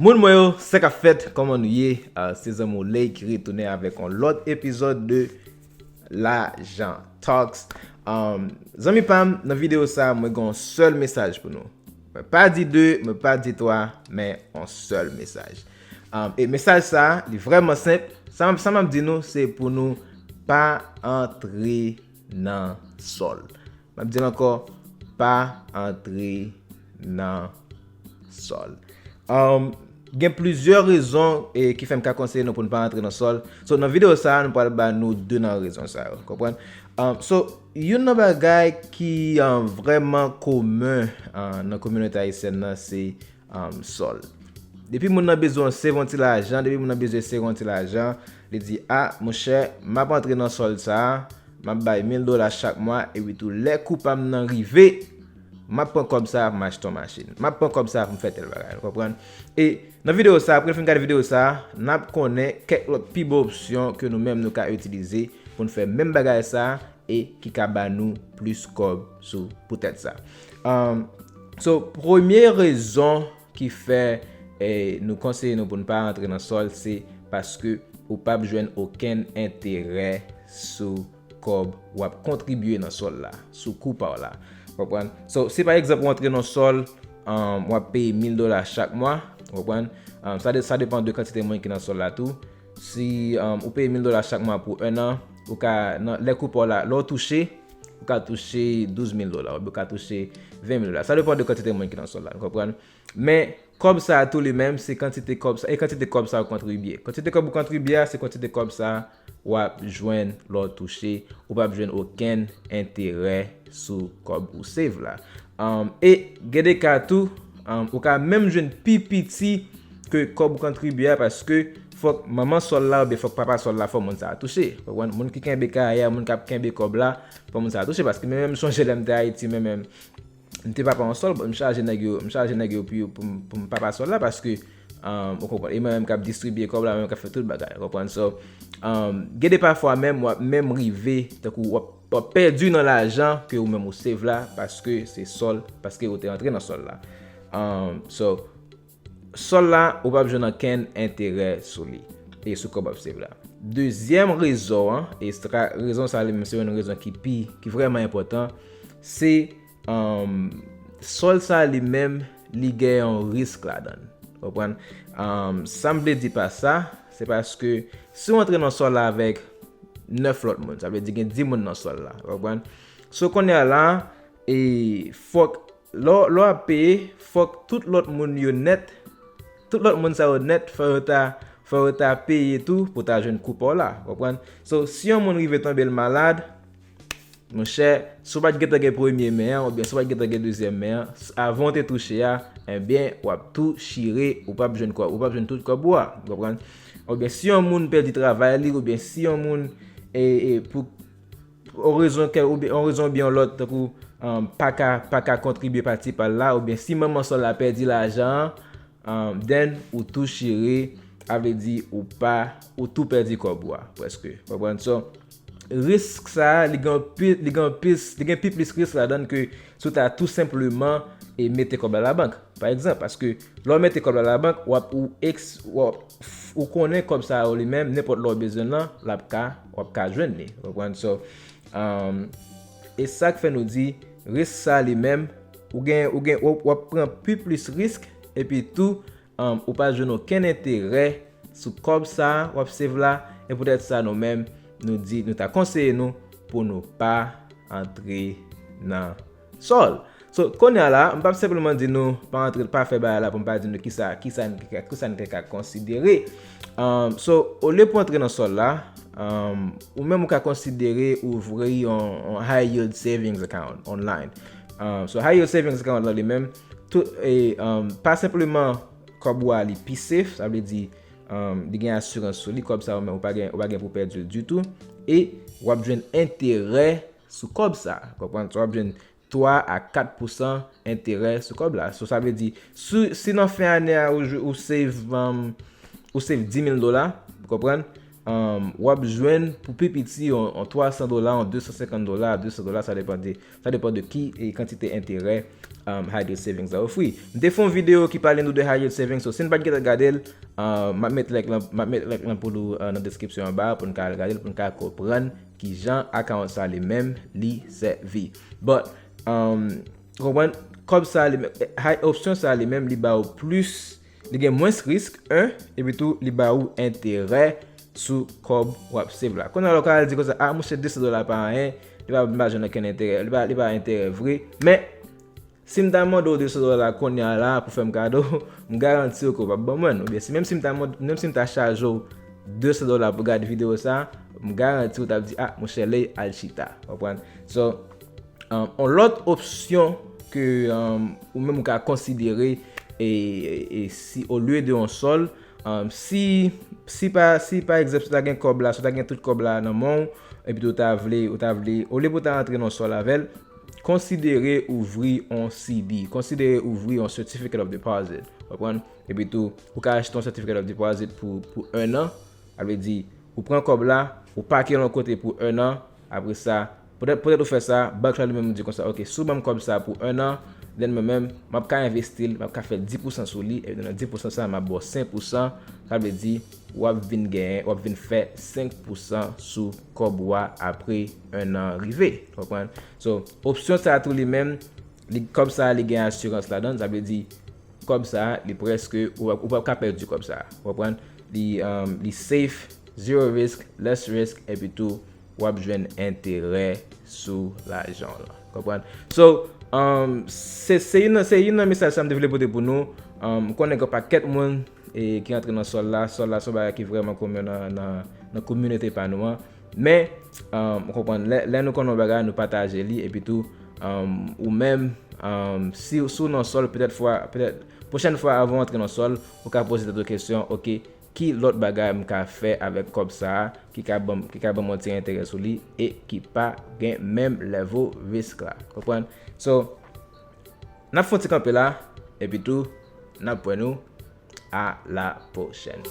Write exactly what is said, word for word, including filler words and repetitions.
Moun mwen yo, sa k ap fèt, kòman nou ye? Ah, se zanmi w Ley ki retounen avèk yon lòt epizòd de Lajan Talks. Um, zanmi pa m, nan videyo sa, mwen gen yon sèl mesaj pou nou. Mwen pa di de, mwen pa di twa, men yon sèl mesaj. Um, e mesaj sa, li vrèman senp. Sa, sa m ap di nou, se pou nou pa antre nan sòl. M ap di l ankò, pa antre nan sòl. Um, gen plizyè rezon e ki fè m ka konseye nou pou n pa antre nan sòl. So, nan videyo sa a, nou pral ba nou de nan rezon sa yo. Konprann? Um, so, youn nan bagay ki um, vrèman komen uh, nan kominote ayisyèn nan, se um, sòl. Depi moun nan bezwen save yon ti lajan, depi moun nan bezwen sere yon ti lajan, li di, a, monchè, m ap antre nan sòl sa a, m ap bay mil dola chak mwa, epi tou lè kou pa m nan rive, m ap pran kòb sa a pou m achte yon machin. M ap pran kòb sa a pou m fè tèl bagay, ou konprann? E nan videyo sa a, apre n fin gade videyo sa a, n ap konnen kèk lòt pi bon opsyon ke nou menm nou ka itilize pou n fè menm bagay sa a e ki ka ba nou plis kòb sou poutèt sa. Um, so, premye rezon ki fè eh, nou konseye nou pou n pa antre nan sòl, se paske ou p ap jwenn okenn enterè sou kòb w ap kontribye nan sòl la, sou kou pa w la. Konprann? So, si pa egzanp ou antre nan sòl, um, w ap peye mil dola chak mwa, konprann? Um, sa, de, sa depann de kantite moun ki nan sòl la tou. Si um, ou peye mil dola chak mwa pou en an, ou ka, nan, lè kou pa w la, lè w touche, ou ka touche douz mil dola, oubyen ou ka touche ven mil dola. Sa depann de kantite moun ki nan sòl la, ou konprann? Men, kòb sa a tou li menm, se kantite kòb sa, e kantite kòb sa ou kontribye. Kantite kòb ou kontribye a, se kantite kòb sa w ap jwenn lè w touche, ou p ap jwenn okenn enterè sou kòb ou save la. Um, e gen de ka tou, um, ou ka menm jwenn pi piti ke kòb ou kontribye a, paske fòk manman sòl la oubyen fòk papa sòl la fò moun sa a touche. Konprann? Moun ki kenbe kay a, moun k ap kenbe kòb la, fò moun sa a touche. Paske mwen menm, m sonje lè m te Ayiti, mwen menm, m te papa yon sòl, m chaje nèg yo, m chaje nèg yo pou, pou, pou m papa sòl la, paske, um, ou konprann, e mwen menm k ap distribye kòb la, mwen menm k ap fè tout bagay, ou konprann? So, um, gen de pafwa menm, w ap menm rive, tankou w ap, w ap pèdi nan lajan ke ou menm ou save la, paske se sòl, paske ou te antre nan sòl la. Um, so, sòl la, ou p ap jwenn ankenn enterè sou li e sou kòb w ap save la. Dezyèm rezon an, e sa, rezon sa li menm se yon rezon ki pi, ki vrèman enpòtan, se, um, sòl sa li menm, li gen yon risk ladan l. Konprann? Um, sa m vle di pa sa, se paske si w antre nan sòl la avèk nèf lòt moun, sa vle di gen dis moun nan sòl la. Konprann? So kounye a la, e fòk lè w, lè w ap peye, fòk tout lòt moun yo nèt, tout lòt moun sa yo nèt, fò yo ta, fò yo ta peye tou pou ta jwenn kou pa w la, konprann? So, si yon moun rive tonbe l malad, monchè, si w pa t gentan gen premye men an, oubyen si w pa t gentan gen dezyèm men an, s-, avan w te touche a, ebyen, w ap tou chire, ou p ap jwenn kòb, ou p ap jwenn tout kòb ou a, konprann? Oubyen si yon moun pèdi travay li, oubyen si yon moun, e, e, pou yon rezon kè, oubyen, yon rezon oubyen yon lòt, tankou, um, pa ka, pa ka kontribye pati pa l la, oubyen si manman sòl la pèdi lajan an, um, then ou tou chire, sa vle di ou pa, ou tou pèdi kòb ou a, prèske. Konprann? So, risk sa a, li gen pi, li gen plis, li gen pi plis risk ladan l ke si w ta tou senpleman e mete kòb la labank. Pa egzanp, paske lè w mete kòb la labank, w ap, ou eks-, w ap, ou konnen kòb sa yo li menm, nenpòt lè w bezwen l lan, l ap ka, w ap ka jwenn li. Ou konprann? So, um, e sa k fè nou di, risk sa li menm, ou gen, ou gen, w ap, w ap pran pi plis risk, epi tou, um, ou pa jwenn okenn enterè sou kòb sa a w ap save la, e poutèt sa nou menm, nou di, nou ta konseye nou pou nou pa antre nan sòl. So, kounye a la, m p ap senpleman di nou pa antre, pa fè bagay la pou m pa di nou kisa, kisa n te ka, kisa n te ka konsidere. Um, so, olye pou antre nan sòl la, um, ou menm ou ka konsidere ouvri yon, yon high yield savings account online. Um, so, high yield savings account la li menm, tou, e, um, pa senpleman kòb ou a li pi safe, sa vle di, um, li gen asirans sou li, kòb sa ou menm ou pa gen, ou pa gen pou pèdi l ditou, e w ap jwenn enterè sou kòb sa, konprann? So, w ap jwenn twa a kat pousan enterè sou kòb la. So, sa vle di, si, si nan fen ane a ou, ou save, um, ou save dis mil dola, konprann? um, w ap jwenn pou pi piti yon, yon twa san dola, yon de san senkant dola, de san dola, sa depann de, sa depann de ki e kantite enterè um, High Yield Savings la ofri. M te fè yon videyo ki pale nou de High Yield Savings, so si n pa t gentan gade l, uh, m ap met link lan, m ap met link lan pou nou uh, nan deskripsyon anba pou n ka al gade l, pou n ka konprann kijan account sa li menm li sèvi. But, um, konprann, kòb sa li menm, opsyon sa li menm li ba w plis, li gen mwens risk, en, epi tou li ba ou enterè sou kòb w ap save la. Kounye a la ou ka al di konsa, ah, monchè, de san dola pa anyen, li pa, m pa jwenn okenn enterè, li pa, li pa enterè vre. Men, si m ta mande w de san dola kounye a la pou fè m kado, m garanti w ke w p ap ban mwen. Oubyen si, menm si m ta mande, menm si m ta chaje w de san dola pou gade videyo sa, m garanti w t ap di, ah, monchè, Ley, al chita. Konprann? So, um, yon lòt opsyon ke um, ou menm ou ka konsidere e, e, e si olye de yon sòl, um, si, si pa, si pa egzanp, si w ta gen kòb la, si w ta gen tout kòb la nan men w, epi tou w ta vle, ou ta vle, olye pou w ta antre nan sòl avè l, konsidere ouvri yon C D, konsidere ouvri yon Certificate of Deposit. Konprann? Epi tou, ou ka achte yon Certificate of Deposit pou, pou en an. Sa vle di, ou pran kòb la, ou pake l yon kote pou en an. Apre sa, poutèt, poutèt ou fè sa, bank la li menm di konsa, ok, si w ban m kòb sa pou en an, then mwen menm, m ap ka envesti l, m ap ka fè dis pousan sou li, e nan dis pousan sa, m ap ba w senk pousan. Sa vle di, w ap vin genyen, w ap vin fè senk pousan sou kòb ou a apre en an rive. Konprann? So, opsyon sa a tou li menm, li, kòb sa a, li gen asirans ladan l, sa vle di, kòb sa a, li prèske, ou, ou p ap ka pèdi kòb sa a. Ou konprann? Li, um, li safe, zero risk, less risk, epi tou, w ap jwenn enterè sou lajan w lan. Konprann? So, um, se, se youn nan, se youn nan mesaj sa m te vle pote pou nou. Um, m konnen gen pakèt moun e, ki antre nan sòl la. Sòl la se yon bagay ki vrèman komen nan, nan, nan kominote pa nou an. Men, um, ou konprann, lè, lè nou konn yon bagay, nou pataje li, epi tou, um, ou menm, um, si, si w nan sòl, petèt fwa, petèt, pwochèn fwa avan w antre nan sòl, ou ka poze tèt ou kesyon, ok, ki lòt bagay m ka fè avèk kòb sa a, ki ka ban m, ki ka ban m yon ti enterè sou li, e ki pa gen menm level risk la. Konprann? So, n ap fè yon ti kanpe la, epi tou, n ap wè nou. À la prochaine.